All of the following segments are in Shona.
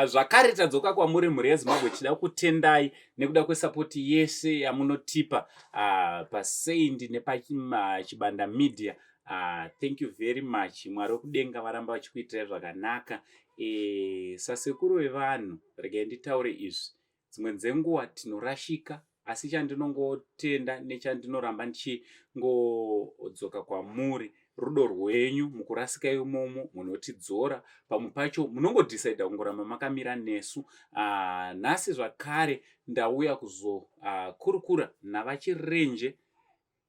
Zvakare tadzoka kwamuri, mhuri yeZimbabwe, tichida kutendai nekuda kwesapoti yese yamunotipa paSaint nepaChibanda Media. Thank you very much. Mwari wekudenga varamba vachikuitirai zvakanaka. Sasekuru vevanhu, regai nditaure izvi: dzimwe dzenguva tinorashika, asi chandinongotenda nechandinoramba ndichingodzoka kwamuri rudo rwenyu. Mukurasika imomo munotidzora, pamwe pacho munongodhisaidha kungoramba makamira nesu. Nhasi zvakare ndauya kuzokurukura navaChirenje.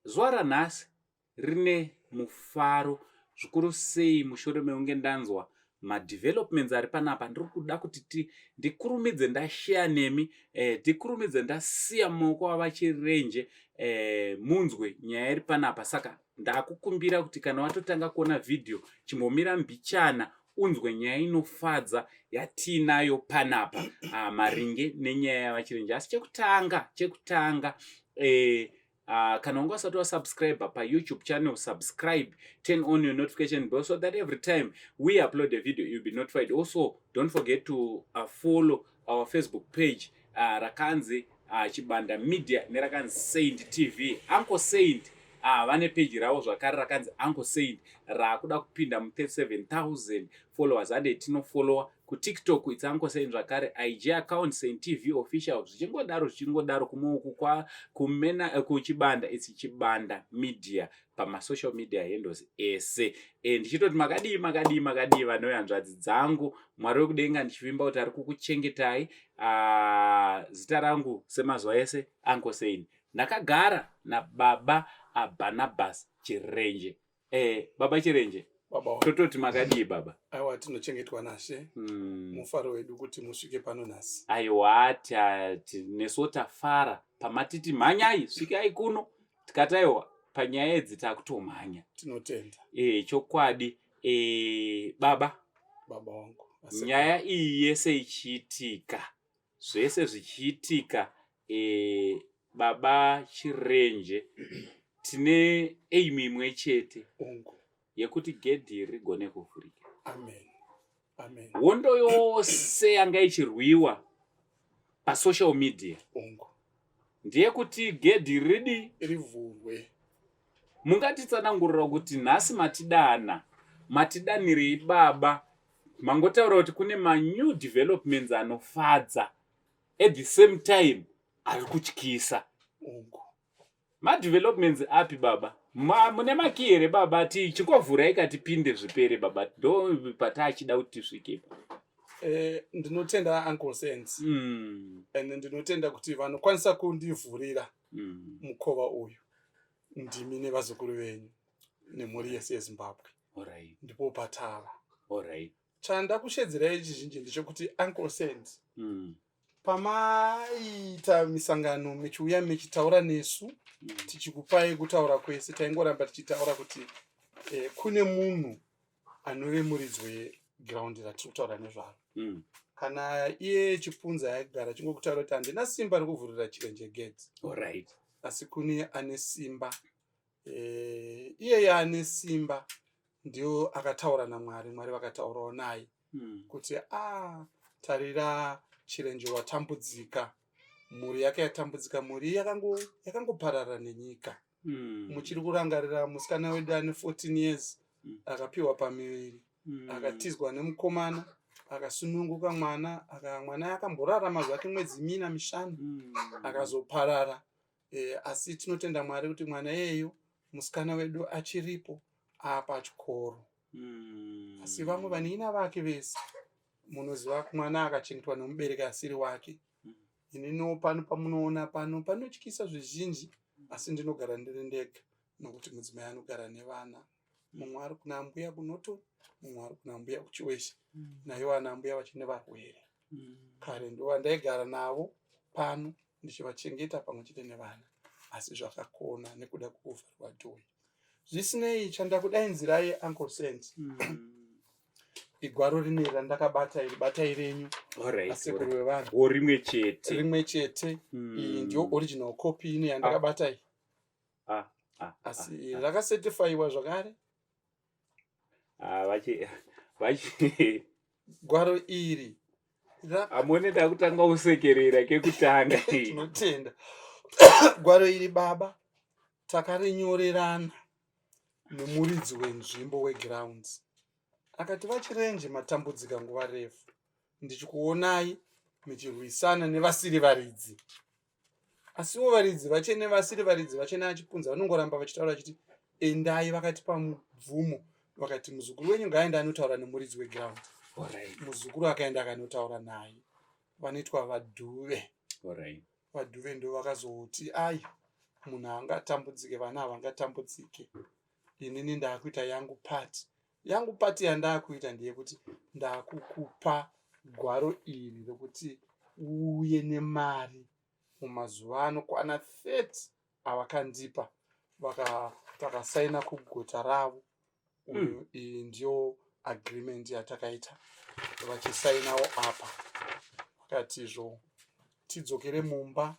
Zuva ranhasi rine mufaro zvikuru sei mushure mekunge ndanzwa madevelopments ari panapa. Ndiri kuda kuti ndikurumidze ndasheya nemi, ndikurumidze ndasiya mumaoko avaChirenje, munzwe nyaya iri panapa. Saka ndakukumbira kuti kana watotanga kuona vhidhiyo, chimbomira mbichana unzwe nyaya inofadza yatiinayo panapa maringe nenyaya yavaChirenje. Asi chekutanga, kana wanga usati wasubscribe paYouTube channel, subscribe, turn on your notification bell so that every time we upload a video, you'll be notified. Also, don't forget to follow our Facebook page rakanzi Chibanda Media nerakanzi Saint TV. Uncle Saint vane peji ravo zvakare rakanzi Uncle Saint, raakuda kupinda mu37,000 followers ande tinofollowa. KuTikTok it's Uncle Saint zvakare, IG account Saint TV Official, zvichingodaro zvichingodaro. Kumwe kwa kumena kuChibanda it's Chibanda Media pamasocial media handles ese. Ndichitoti makadii, makadii, makadii, vanoyanzvadzi dzangu? Mwari wekudenga ndichivimba kuti ari kukuchengetai. Zita rangu semazuva ese Uncle Saint. Ndakagara nababa aBarnabas Chirenje. Baba Chirenje, Baba wangu. tototi makadii, baba? Aiwa, tinochengetwa nashe. Mufaro wedu kuti musvike pano nhasi. Aiwa, nesuwo tafara pamatiti mhanyai, svikai kuno, tikati aiwa, panyaya idzi takutomhanya. Tinotenda. Chokwadi, baba. Baba wangu. Nyaya iyi yese ichiitika, zvese zvichiitika, baba Chirenje, tine aim imwe chete Ungu. yekuti gedhi rigone kuvhurika. Amen, amen. Hondo yose yanga ichirwiwa pasocial media ndeyekuti gedhi ridi rivhurwe. Mungatitsanangurira kuti nhasi matidana, matidanirei, baba? Mangotaura kuti kune manew developments anofadza, at the same time ari kutyisa. Madevelopments api, baba? Mune makii here, baba? Tichingovhurai katipinde, zvipere, baba. Ndo pataachida kuti tisvike. Ndinotenda, Uncle Saint, and ndinotenda kuti vanokwanisa kundivhurira mukova uyu ndimi nevazukuru venyu nemhuri yese yeZimbabwe. Ndipo patava. Chandakushedzirai chizhinji ndechekuti, Uncle Saint, pamaiita misangano michiuya michitaura nesu, tichikupai kutaura kwese, taingoramba tichitaura kuti kune munhu anove muridzi wegiraundi ratiri kutaura nezvaro. Kana iye Chipunza aigara chingokutaura kuti handina simba rekuvhurira Chirenje gate, asi kune ane simba. Iyeye ane simba ndio akataura naMwari, Mwari vakataurawo naye kuti a tarira, Chirenje watambudzika, mhuri yake yatambudzika, mhuri yakangoparara nenyika. Muchiri kurangarira musikana wedu ane 14 years akapiwa pamiviri, akatizwa nemukomana, akasununguka mwana, mwana akamborarama zvake mwedzi 4, 5, akazoparara. Asi tinotenda Mwari kuti mwana iyeyo musikana wedu achiripo apachikoro, asi vamwe vanin'ina vake vese, munoziva, mwana akachengetwa nomubereki asiri wake. Inino pano pamunoona pano panotyisa zvizhinji, asi ndinogara ndiri ndega nokuti mudzimai anogara nevana. Mumwe ari kuna mbuya kuNorton, mumwe ari kuna mbuya kuChiweshe. Naivo ana mbuya vachine varwere. Kare ndova ndaigara navo pano ndichivachengeta pamwe chete nevana, asi zvakakona nekuda kwekuvharwa door. Zvisinei, chandakudaidzirai, Uncle Saint, igwaro rine randakabata iri, batai renyu, asekuru vevanhu. O, rimwe chete? Rimwe chete. Iyi ndiyo original copy ino yandakabata iyi, asi rakasetifaiwa zvakare. Ah, vachi vachi Gwaro iri Amone ndakutanga kusekerera kekutanga. Tinotenda. Gwaro iri baba takarinyorerana nemuridzi wenzvimbo wegrounds. Akati vaChirenje matambudzika nguva refu ndichikuonai muchirwisana nevasiri varidzi. Asiwo varidzi vachene vasiri varidzi vachene achipunza vanongoramba vachitaura vachiti endai vakatipa mubvumo vakati muzukuru wenyu ngaaende anotaura nemuridzi weground. Muzukuru akaenda akanotaura naye vanoitwa VaDhuve. VaDhuve ndo vakazoti ai munhu haangatambudzike vana havangatambudzike inini ndaakuita yangu part yangu part yandaakuita ndeyekuti ndaakukupa gwaro iri rekuti uuye nemari mumazuva anokwana 30 avakandipa takasaina kugota ravo. Iyi ndiyo agreement yatakaita vachisainawo apa vakatizvo tidzokere mumba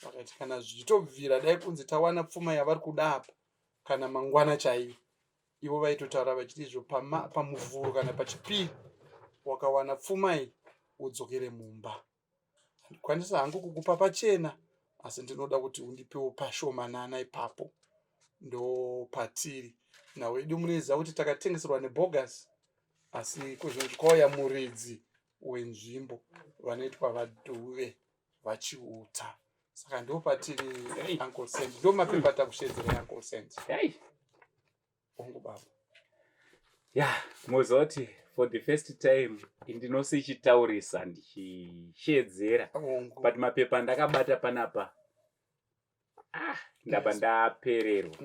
vakati kana zvichitobvira dai kunzi tawana pfuma yavari kuda apa kana mangwana chaiyo ivo vaitotaura vachiti izvo pamuvhuro kana pachipiri wakawana pfuma iyi udzokere mumba. Handikwanisa hangu kukupa pachena asi ndinoda kuti undipewo pashomanana ipapo ndopatiri. Nhau yedu munoiziva kuti takatengeserwa nebogus asi kuzvinhu kwauya muridzi wenzvimbo vanoitwa VaDhuve VaChiuta. Saka ndopatiri Uncle Saint, ndo mapepa takushedzera Uncle Saint. Hey. Hongu baba. Ya, moziva kuti for the first time ndinosichitaurisa ndichishedzera. But mapepa ndakabata panapa ndabva ndapererwa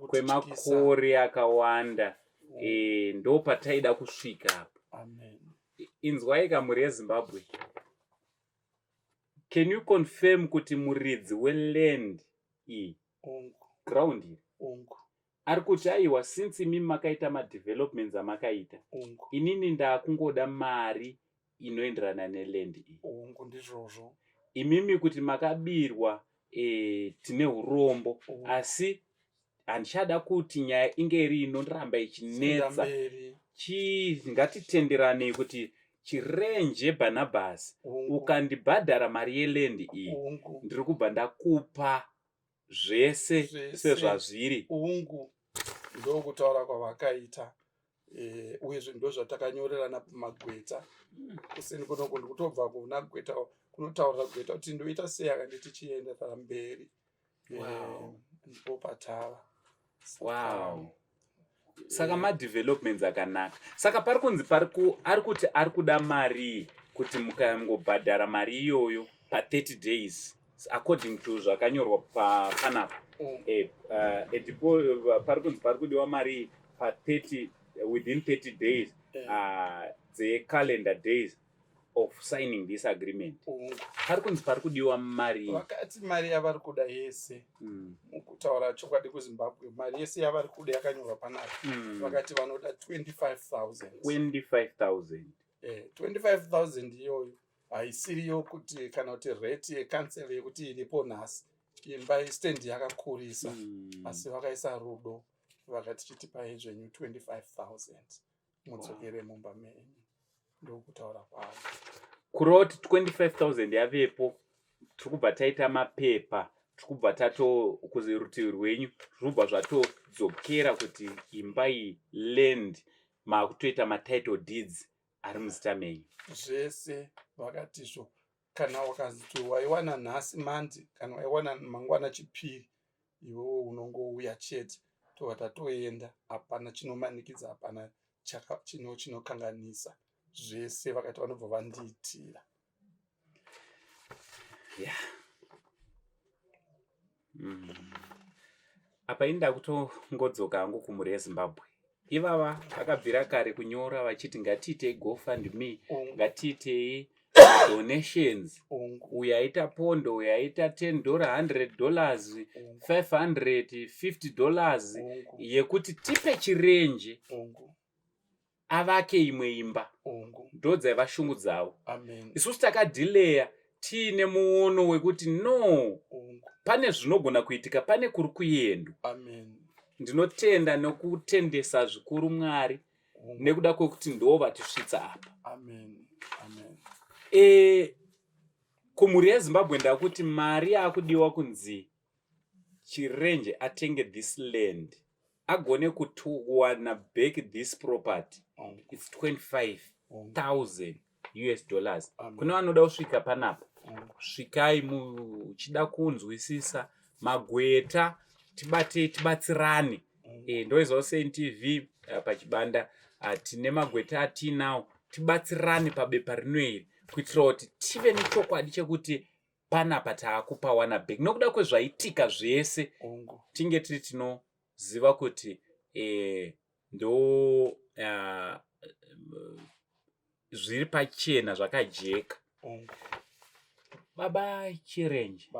kwemakore akawanda. Ndo pataida kusvika apa. Inzwai kamhuri yeZimbabwe. Can you confirm kuti muridzi weland iyi ground iri ari kuti aiwa since imi makaita madevelopments amakaita inini ndakungoda mari inoenderana neland iyi. Hongu, ndizvozvo. Imimi kuti makabirwa tine urombo asi handichada kuti nyaya inge iri inoramba ichinetsa. Ngatitenderanei kuti Chirenje Barnabas ukandibhadhara mari yeland iyi ndiri kubva ndakupa zvese sezvazviri. Ungu ndokutaura kwavakaita uyezve ndo zvatakanyorerana pamagweta kuseni kunoko ndikutobva kuna gweta kunotaurira gweta kuti ndoita sei akanditi chienda pamberi. Ndipo patava. Wow. Saka madevelopments akanaka. Saka pari kunzi ari kuti ari kuda mari kuti mukangobhadhara mari iyoyo pa 30 days according to zvakanyorwa panapa. Pari kunzi pari kudiwa mari pa 30 within 30 days dzecalendar days of signing this agreement. Pari kunzi pari kudiwa mari. Vakati mari yavari kuda yese. Mukutaura chokwadi kuZimbabwe mari yese yavari kuda yakanyorwa panapa. Vakati vanoda 25,000. 25,000. 25,000 iyoyo haisiriyo kuti kana kuti rate yekansel yekuti iripo nhasi. Imba stand yakakurisa. Asi vakaisa rudo vakati chitipai zvenyu 25,000 mudzokere mumba menyu. Ndokutaura kwavo. Kureva kuti 25,000 yavepo tiri kubva taita mapepa tiri kubva tato rutivi rwenyu zviri kubva zvatodzokera kuti imba iyi land makutoita matitle deeds ari muzita menyu. Zvese vakatizvo kana wakazoti waiwana nhasi Mandi kana waiwana mangwana Chipiri iwewe unongouya chete tobva tatoenda hapana chinomanikidza hapana chinokanganisa zvese vakati vanobva vandiitira. Yeah. Apa ini ndakutongodzoka hangu kumhuri yeZimbabwe. Ivava vakabvira kare kunyora vachiti ngatiitei GoFundMe, ngatiitei donations. Uyu aita pondo, uyu aita $10, $100, $500, $50 yekuti tipe Chirenje avake imwe imba. Ndo dzaiva shungu dzavo. Isusu takadhileya tiine muono wekuti no, pane zvinogona kuitika, pane kuri kuendwa. Ndinotenda nokutendesa zvikuru Mwari nekuda kwekuti ndo vatisvitsa apa. Amen. Amen. E, kumhuri yeZimbabwe ndakuti mari yakudiwa kunzi Chirenje atenge this land, agone kuwana back this property, it's 25,000 US dollars. Kune vanoda kusvika panapa, svikai muchida kunzwisisa magweta, tibate, tibatsirane. Ndoizawo seNTV pachibanda, tine magweta atiinawo, tibatsirane pabepa rino iri kuitira kuti tive nechokwadi chekuti panapa taakupawana back nokuda kwezvaitika zvese, tinge tiri tinoziva kuti ndo zviri pachena, zvakajeka. Baba Chirenje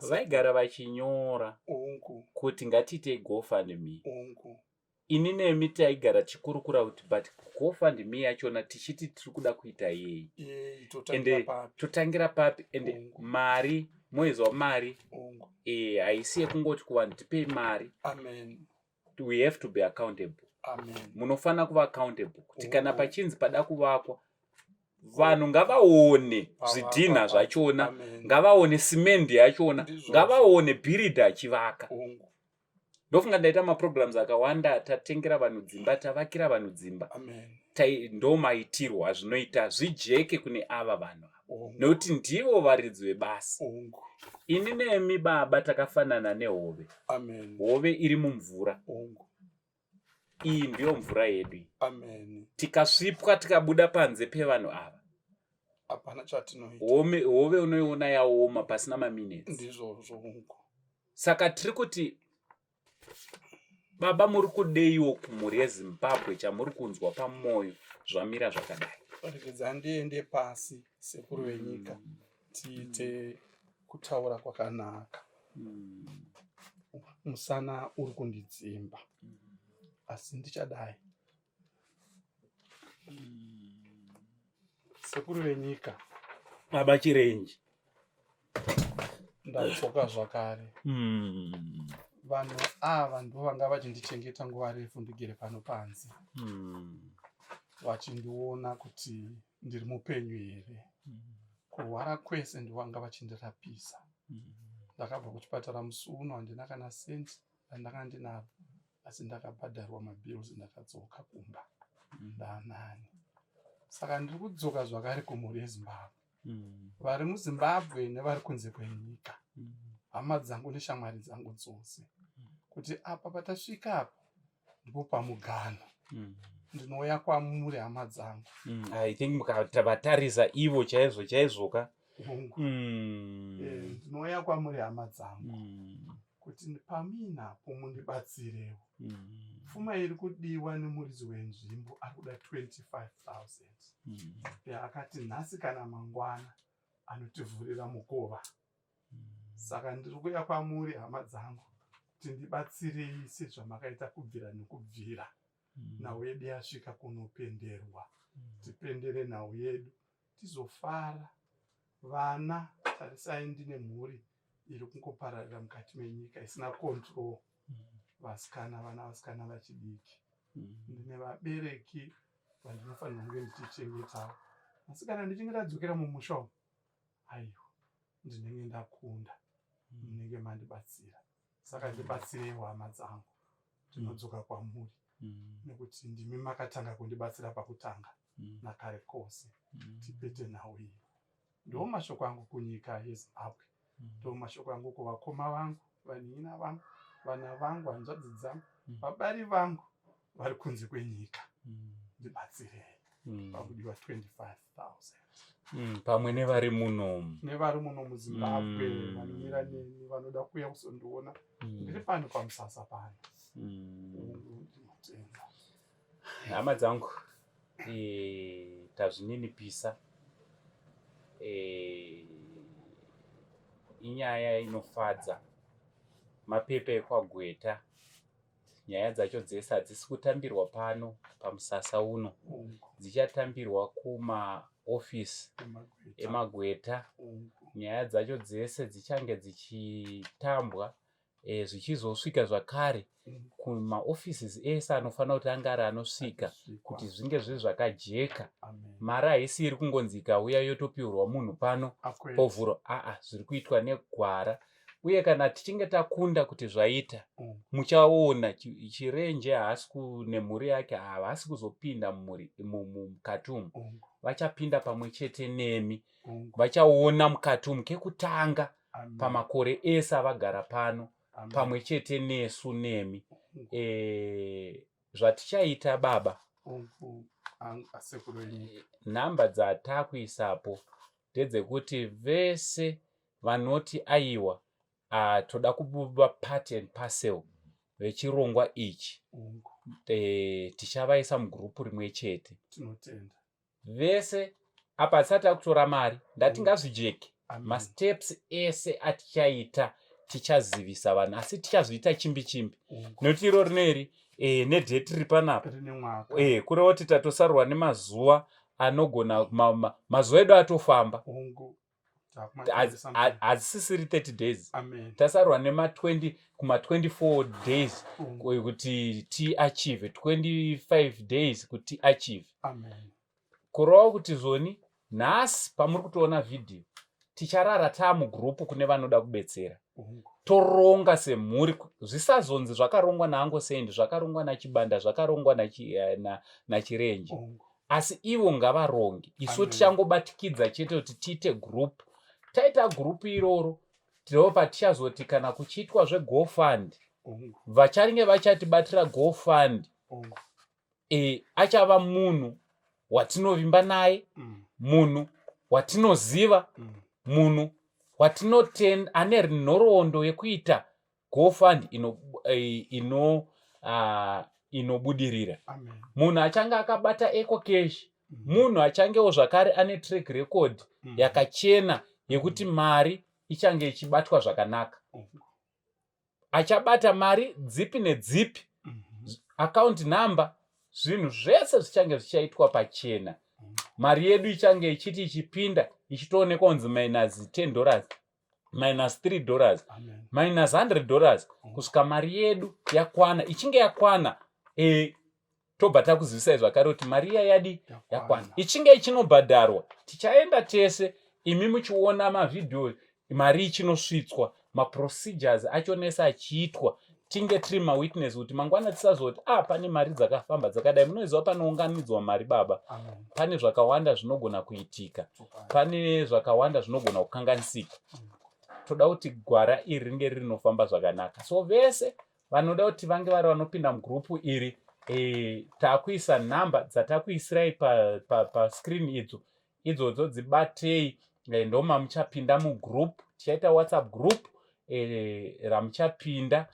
vaigara vachinyora kuti ngatiitei GoFundMe. Ini nemi taigara tichikurukura kuti, but GoFundMe yachona tichiti tiri kuda kuita yei? Ende totangira papi? Ende mari moizwa mari haisi yekungoti kuvanhu tipei mari. We have to be accountable. Munofanira kuva accountable kuti kana pachinzi pada kuvakwa, vanhu ngavaone zvidhinha zvachona, ngavaone simendi yachona, ngavaone bhiridha achivaka. Ndofunga ndaita maprograms akawanda, tatengera vanhu dzimba, tavakira vanhu dzimba. Ndo maitirwo azvinoita zvijeke kune ava vanhu ava, nekuti ndivo varidzi vebasa. Ini nemi baba takafanana nehove. Hove iri mumvura, iyi ndiyo mvura yedu iyi. Tikasvipwa, tikabuda panze pevanhu ava, hapana chatinoita. Hove unoiona yaoma pasina maminutes. Ndizvozvo, hongu. Saka tiri kuti baba, muri kudeiwo kumhuri yeZimbabwe chamuri kunzwa pamwoyo zvamira zvakadai? Regedza ndiende pasi, sekuru venyika, tiite kutaura kwakanaka. Musana uri kundidzimba, asi ndichadai. Sekuru venyika, Baba Chirenje, ndadzoka zvakare. Vanhu ava ndo vanga vachindichengeta nguva refu ndigere pano panze, vachindiona kuti ndiri mupenyu here. Kurwara kwese ndovanga vachindirapisa. Ndakabva kuchipatara musi uno, handina kana sendi randanga ndinaro, asi ndakabhadharwa mabills, ndakadzoka kumba ndaanani. Saka ndiri kudzoka zvakare kumhuri yeZimbabwe, vari muZimbabwe nevari kunze kwenyika, hama dzangu neshamwari dzangu dzose, kuti apa patasvika apa ndipo pamugano. Ndinouya kwamuri, hama dzangu. I think mukavatarisa ivo chaizvo chaizvoka. Hongu. Ndinouya kwamuri, hama dzangu, kuti pamuinapo mundibatsirewo. Pfuma iri kudiwa nemuridzi wenzvimbo ari kuda 25,000 yaakati nhasi kana mangwana anotivhurira mukova. Saka ndiri kuuya kwamuri, hama dzangu, kuti ndibatsirei sezvamakaita kubvira nekubvira. Nhau yedu yasvika kunopenderwa, tipendere nhau yedu, tizofara. Vana, tarisai, ndine mhuri iri kungopararira mukati menyika isina control, vasikana, vana vasikana vachidiki. Ndine vabereki vandinofanirwa kunge ndichichengetawo, asi kana ndichinge ndadzokera mumusha umu, aiwa, ndinenge ndakunda, munenge mandibatsira. Saka ndibatsireiwo, hama dzangu. Ndinodzoka kwamuri nekuti ndimi makatanga kundibatsira pakutanga nakare kose. Tipete nhau iyi. Ndo mashoko angu kunyika yeZimbabwe, ndo mashoko angu kuvakoma vangu, vanin'ina vangu, vana vangu, hanzvadzi dzangu, vabari vangu vari kunze kwenyika. Ndibatsirei, pakudiwa 25,000. Pamwe nevari munomu. Nevari muno muZimbabwe, vanomira neni, vanoda kuuya kuzondiona, ndiri pano pamusasa pano. Ndinotenda. Hama dzangu, tazvininipisa. Inyaya inofadza, mapepa ekwagweta. Nyaya dzacho dzese hadzisi kutambirwa pano pamusasa uno, dzichatambirwa kumaofisi emagweta. Nyaya dzacho dzese dzichange dzichitambwa, zvichizosvika zvakare kumaoffices ese anofanira kuti ange ari anosvika, kuti zvinge zviri zvakajeka. Mari haisi iri kungonzi ikauya yotopiurwa munhu pano povhuro, aa, zviri kuitwa negwara. Uye kana tichinge takunda kuti zvaita, muchaona Chirenje haasi nemhuri yake, havasi kuzopinda mukati umu, vachapinda pamwe chete nemi, vachaona mukati umu kekutanga pamakore ese avagara pano pamwe chete nesu nemi. Zvatichaita baba, nhamba dzatakuisapo ndedzekuti vese vanoti aiwa, toda kuva part and parcel vechirongwa ichi, tichavaisa mugurupu rimwe chete vese. Apa tisati takutora mari, ndati ngazvijeke, masteps ese atichaita tichazivisa vanhu, asi tichazviita chimbi chimbi, nekuti iro rineri nedate riri panapa kureva kuti tatosarwa nemazuva anogona mazuva edu atofamba, hadzisisiri 30 days, tasarwa nema20 kuma24 days kuti tiachieve, 25 days kuti tiachieve. Kureva kuti zvoni nhasi pamuri kutoona vhidhiyo, ticharara taamugurupu kune vanoda kubetsera, toronga semhuri, zvisazonzi zvakarongwa naangosendi, zvakarongwa naChibanda, zvakarongwa naChirenje, asi ivo ngavaronge, isu tichangobatikidza chete kuti tiite gurupu. Taita gurupu iroro, ndo patichazoti kana kuchiitwa zveGoFund, vachange vachatibatira GoFund achava munhu watinovimba naye, munhu watinoziva, munhu watinotenda, ane nhoroondo yekuita GoFund inobudirira, munhu achange akabata EcoCash, munhu achangewo zvakare ane track record yakachena yekuti mari ichange ichibatwa zvakanaka, achabata mari dzipi nedzipi, account number, zvinhu zvese zvichange zvichaitwa pachena. Mari yedu ichange ichiti ichipinda ichitoonekwa kunzi minus $10, minus $3, minus $100, kusvika mari yedu yakwana. Ichinge yakwana, tobva takuzivisai zvakare kuti mari iya yadi yakwana. Ichinge ichinobhadharwa, tichaenda tese, imi muchiona mavhidhiyo mari ichinosvitswa, maprocedures achonese achiitwa, tinge tiri mawitness, kuti mangwana tisazoti, ah, pane mari dzakafamba dzakadai. Munoziva panounganidzwa mari baba, pane zvakawanda zvinogona kuitika, pane zvakawanda zvinogona kukanganisika. Toda kuti gwara iri ringe rinofamba zvakanaka. So vese vanoda kuti vange vari vanopinda mugurupu iri, taakuisa nhamba dzatakuisirai pascreen pa idzo, idzodzo dzibatei, ndoma muchapinda mugroup. Tichaita WhatsApp group ramuchapinda,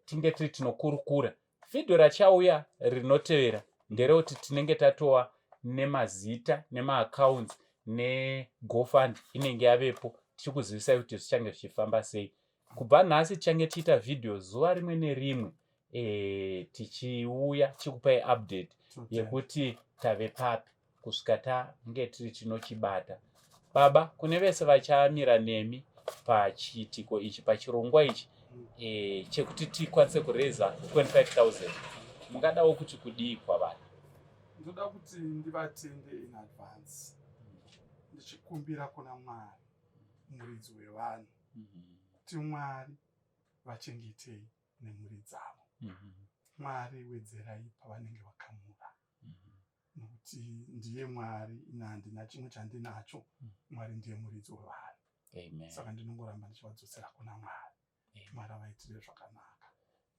tinge tiri tinokurukura. Vhidhiyo rachauya rinotevera nderekuti tinenge tatova nemazita nemaaccounts neGoFund inenge yavepo, tichikuzivisai kuti zvichange zvichifamba sei. Kubva nhasi tichange tichiita vhidhiyo zuva rimwe nerimwe, tichiuya tichikupai update yekuti tave papi kusvika tange tiri tinochibata. Baba, kune vese vachamira nemi pachiitiko ichi, pachirongwa ichi chekuti tikwanise kureza 25,000, mungadawo kuti kudii kwavanhu? Ndoda kuti ndivatende in advance, ndichikumbira kuna Mwari muridzi wevanhu kuti Mwari vachengetei nemhuri dzavo. Mwari wedzerai pavanenge vakamura, nokuti ndiye Mwari, ina handina chimwe chandinacho. Mwari ndiye muridzi wevanhu, saka ndinongoramba ndichivadzosera kuna Mwari. Mwari avaitire zvakanaka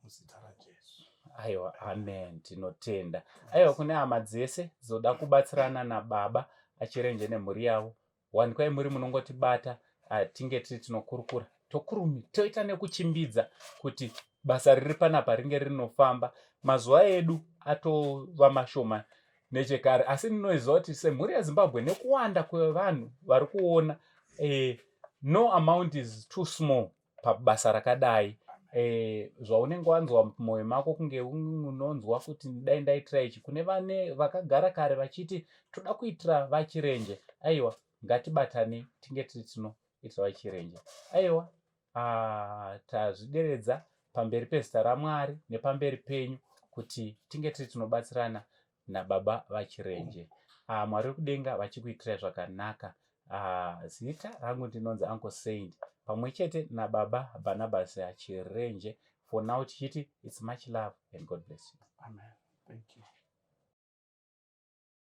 muzita raJesu. Aiwa, amen, tinotenda. Aiwa, kune hama dzese dzoda kubatsirana nababa aChirenje nemhuri yavo, wanikwai muri munongotibata, tinge tiri tinokurukura, tokurumi toita nekuchimbidza kuti basa riri panapa ringe rinofamba. Mazuva edu atova mashoma nechekare, asi ndinoziva kuti semhuri yeZimbabwe nekuwanda kwevanhu vari kuona, no amount is too small pabasa rakadai. Zvaunenge wanzwa mumwoyo mako kunge unonzwa kuti dai ndaitira ichi, kune vane vakagara kare vachiti toda kuitira vaChirenje, aiwa, ngatibatane tinge tiri tinoitira vaChirenje. Aiwa, tazvideredza pamberi pezita raMwari nepamberi penyu kuti tinge tiri tinobatsirana nababa vaChirenje. Mwari wekudenga vachikuitirai zvakanaka. Zita rangu ndinonzi Uncle Saint, pamwe chete nababa Barnabas Chirenje. For now tichiti it's much love and God bless you.